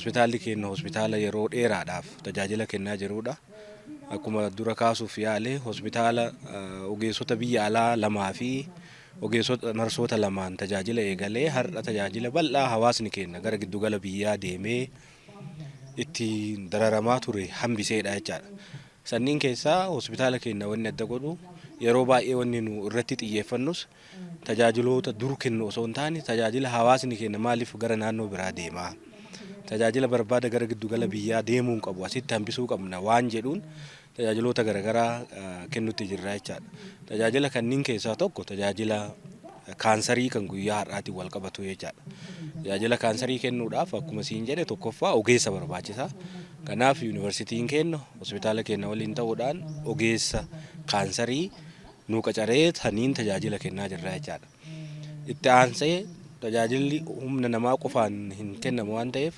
Hospitaalli keenya hospitaala yeroo dheeraadhaaf tajaajila kennaa jirudha. Akkuma dura kaasuuf yaale, hospitaala ogeessota biyya alaa lamaa fi ogeessota narsoota lamaan tajaajila eegalee har'a tajaajila bal'aa hawaasni keenya gara giddugala biyyaa deemee itti dararamaa ture hambiseedha jechaadha. Sanniin keessaa hospitaala keenya wanni adda godhu, yeroo baay'ee wanni nu irratti xiyyeeffannus tajaajiloota dur kennu osoo hin taane, tajaajila hawaasni keenya maaliif gara naannoo biraa deemaa, tajaajila barbaada gara giddugala biyyaa deemuu hin qabu, asitti hambisuu qabna waan jedhuun tajaajiloota garaagaraa kennutti jirra jechaadha. Tajaajila kanneen keessaa tokko tajaajila kaansarii kan guyyaa har'aatiin wal qabatu jechaadha. Tajaajila kaansarii kennuudhaaf, akkuma siin jedhe, tokkoffaa ogeessa barbaachisa. Kanaaf yuunivarsiitiin keenya hospitaala keenya waliin ta'uudhaan ogeessa kaansarii nu qacaree saniin tajaajila kennaa jirra jechaadha. Itti aansee tajaajilli humna namaa qofaan hin kennamu waan ta'eef,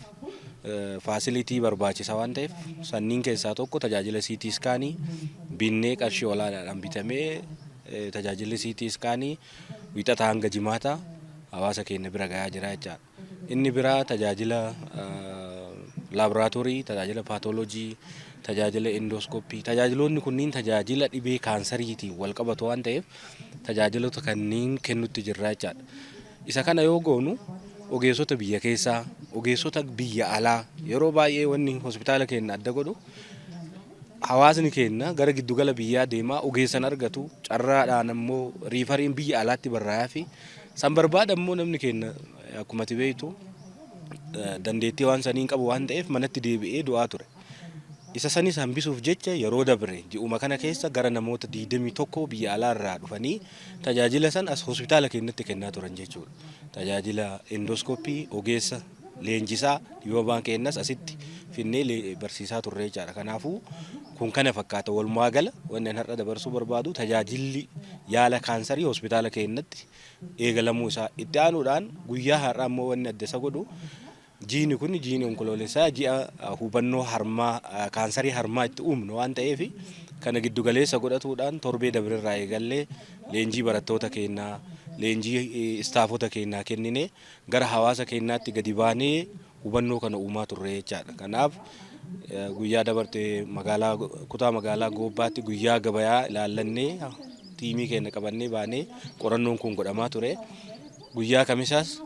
facility barbaachisa waan ta'eef, sanniin keessaa tokko tajaajila CT scan binnee, qarshii olaanaadhaan bitamee, tajaajilli CT scan Wixataa hanga Jimaataa hawaasa keenya bira gahaa jira jechaadha. Inni biraa tajaajila laaboraatoorii, tajaajila pathology, tajaajila endoscopy. Tajaajiloonni kunniin tajaajila dhibee kaansariitiin wal qabatu waan ta'eef, tajaajiloota kanneen kennutti jirra jechaadha. Isa kana yoo goonu ogeessota biyya keessaa, ogeessota biyya alaa, yeroo baay'ee wanni hospitaala keenya adda godhu, hawaasni keenya gara giddugala biyyaa deemaa ogeessan argatu, carraadhaan ammoo refer iin biyya alaatti barraa'aa fi san barbaada ammoo namni keenya, akkuma ati beektu, dandeettii waan saniin qabu waan ta'eef manatti deebi'ee du'aa ture. Isa sanis hambisuuf jecha yeroo dabre ji'uma kana keessa gara namoota 21 biyya alaa irraa dhufanii tajaajila san as hospitaala keenyatti kennaa turan jechuudha. Tajaajila endoscopy ogeessa leenjisaa dhibamaa keenyas asitti finnee barsiisaa turre jechaadha. Kanaafuu kun kana fakkaata. Walumaa gala wanni an har'a dabarsuu barbaadu tajaajilli yaala kaansarii hospitaala keenyatti eegalamuu isaa. Itti aanuudhaan guyyaa har'aa immoo wanni adda isa godhu, jiini kun, jiini Onkoloolessaa, ji'a hubannoo harmaa, kaansarii harmaa itti uumnu waan ta'eef, kana giddu galeessa godhatuudhaan torbee dabrerraa eegallee leenjii barattoota keenyaa, leenjii staff ota keenyaa kennine, gara hawaasa keenyaatti gadi baanee hubannoo kana uumaa turre jechaadha. Kanaaf guyyaa dabarte magaalaa, kutaa magaalaa Goobbaatti guyyaa gabayaa ilaallannee, team ii keenya qabannee baanee qorannoon kun godhamaa ture. Guyyaa Kamisaas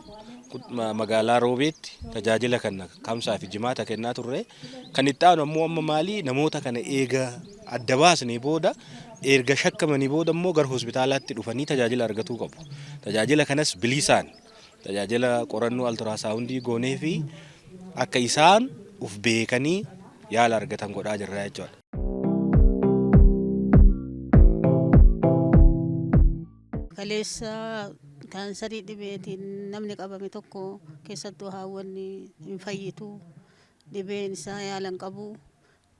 magaalaa Roobeetti tajaajila kana Kamsaa fi Jimaata kennaa turre. Kan itti aanu ammoo amma maali, namoota kana eega adda baasnee booda, erga shakkamanii booda immoo gara hospitaalaatti dhufanii tajaajila argatuu qabu. Tajaajila kanas bilisaan tajaajila qorannoo ultrasound ii goonee fi akka isaan uf beekanii yaala argatan godhaa jirra jechuudha. Kaleessa kaansarii dhibeetiin namni qabame tokko, keessattuu haawwanni, hin fayyitu, dhibeen isaa yaala hin qabu,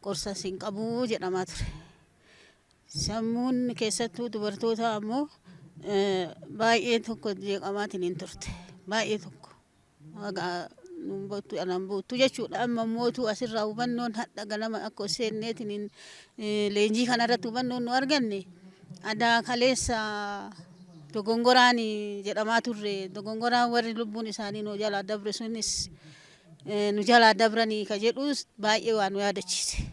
qorsas hin qabu jedhamaa ture. Sammuun keessattuu dubartoota ammoo baay'ee tokko jeeqamaatiin hin turte. Baay'ee tokko. Nuun boottu, anaan boottu jechuudha. Amma mootuu asirraa hubannoon hadha ganama akka seenneetiin leenjii kanarratti hubannoon nu arganne, adaa kaleessa dogongoraan jedhamaa turre, dogongoraan warri lubbuun isaanii nu jalaa dabre sunis nu jalaa dabranii ka jedhus baay'ee waa nu yaadachiise.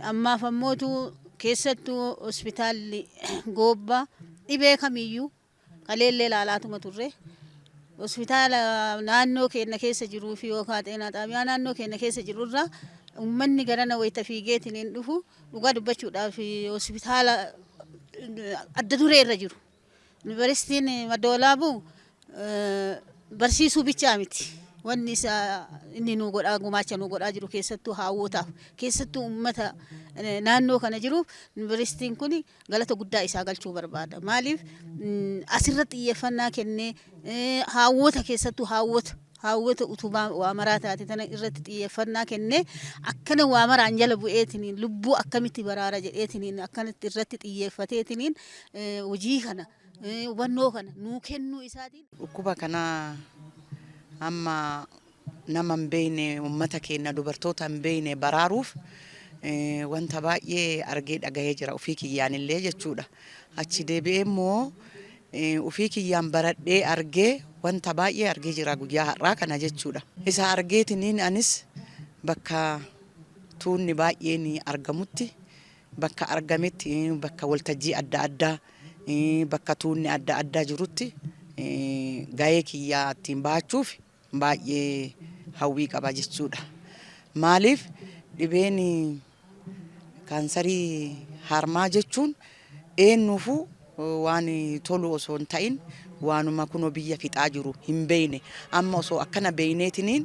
Ammaaf ammootu keessattuu hospitaalli Goobbaa dhibee kamiyyuu kaleellee ilaalaatuma turre. Hospitaala naannoo keenya keessa jiruu fi yookaan xeenaa xaabiyaa naannoo keenya keessa jirurraa uummanni garana wayita fiigeetiin hin dhufu, dhugaa dubbachuudhaaf hospitaala adda duree irra jiru. Yuunivarsiitiin Madda Walaabuu barsiisuu bichaa miti. Wanni isa inni nu godhaa, gumaacha nu godhaa jiru, keessattuu haawwotaaf, keessattuu uummata naannoo kana jiruuf, yuunivarsiitiin kun galata guddaa isaa galchuu barbaada. Maaliif, asirratti xiyyeeffannaa kennee haawwota, keessattuu haawwota utubaa waa maraa taate tana irratti xiyyeeffannaa kennee, akkana waa maraan jala bu'eetiniin lubbuu akkamitti baraara jedheetiniin akkanatti irratti xiyyeeffateetiniin hojii kana, hubannoo kana nuu kennuu isaatiin. Dhukkuba kana amma nama hin beekne, uummata keenya, dubartoota hin beekne baraaruuf wanta baay'ee argee dhagahee jira ofii kiyyaan illee jechuudha. Achi deebi'ee immoo ofii kiyyaan baradhee argee wanta baay'ee argee jira guyyaa har'aa kana jechuudha. Isa argeetiniin anis Bakka tuunni baay'een argamutti, bakka argametti, bakka waltajjii adda addaa, bakka tuunni adda addaa jirutti gahee kiyyaa ittiin bahachuuf baay'ee hawwii qaba jechuudha. Maaliif, dhibeen kaansarii harmaa jechuun eenyuufuu waan tolu osoo hin ta'in, waanuma kunoo biyya fixaa jiru hin beekne. Amma osoo akkana beekneetiniin,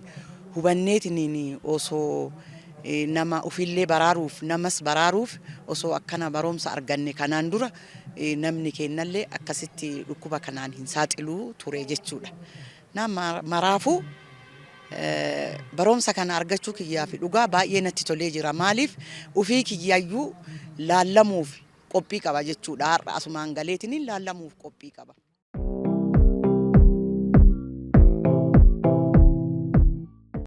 hubanneetiniin, osoo nama ofillee baraaruuf, namas baraaruuf osoo akkana barumsa arganne, kanaan dura namni kennallee akkasitti dhukkuba kanaan hin saaxiluu ture jechuudha. Na maraafuu barumsa kana argachuu kiyyaa fi dhugaa baay'ee natti tolee jira. Maaliif, ofii kiyyaayyuu laallamuuf qophii qaba jechuudha. Har'a asumaan galeetiniin laallamuuf qophii qaba.